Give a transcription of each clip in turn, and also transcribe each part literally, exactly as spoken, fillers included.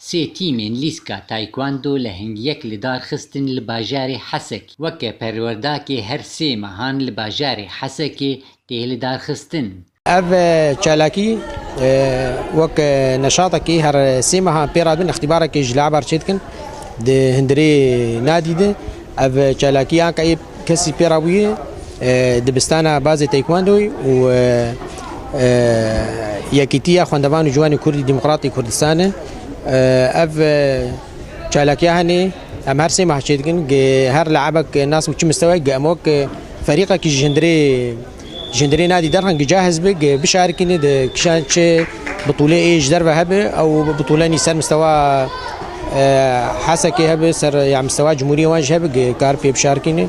Sê tîmên lîska taekwondo lehengiyek li dar xistin li bajarê Hesekê. Weke perwerdakê her sê mehan li bajarê Hesekê tê li dar xistin. Ev, e, çalakî, e, wek, e, neşatekî her sê meha pê re dibin, îxtîbarekê ji laber çêdikin di hundirê Nadî de. Ev, e, çalakî anka yê kesî pê re bûye, e, dibistana bazê taekwondoyê û, e, e, Yekîtiya Xwendevan û Ciwanê Kurdî Demokratî Kurdistanê. E, ev, e, çalakiya henê em her sê mah çêdikin, gi her le'ebek nas û çi mistewayek, gi em wek, e, ferîqekî ji hundirê Ji hundirê Nadî derxin gi cahîz bi, gi bişarikîne di kişan çi bitûlê ê ji derve hebe, ew bitûlenî ser mistewa, e, Hesekê hebe, ser, ya mistewa cumhuriyê wan jî hebe, gi kar pê bişarikîne.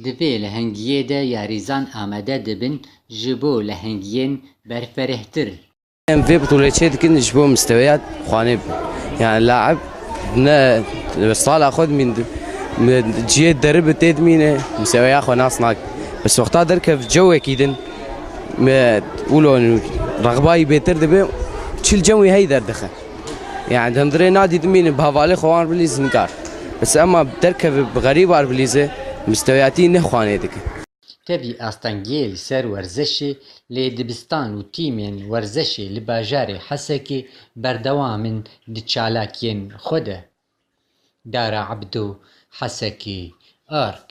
Di vê lehengiyê de yarîzan amade dibin ji bo lehengiyên berferehtir. Em vê bitûlê çê dikin ji bo misteweya xwanê. Yani laib ne sala xwe dimîn, ciyê deri bi tê dimîne, misteweya xwe nas nak. Bes wexta derkev cewekî din, me ulo rexbayî bêtir dibe, çil cem wî hey derdixe. Yani demdirê Nadî dimîne, bi hevalê xwe wan bilîzin kar. Bes ema derkeve bi xerîbar bilîze, misteweyatî ne xwanê dike. Tevî astengiyê li ser werzişê lê dibistan û tîmên werzişê li bajarê Hesekê berdewam in di çalakiyên xwe de. Dara Ebdo, Hesekê, Ark.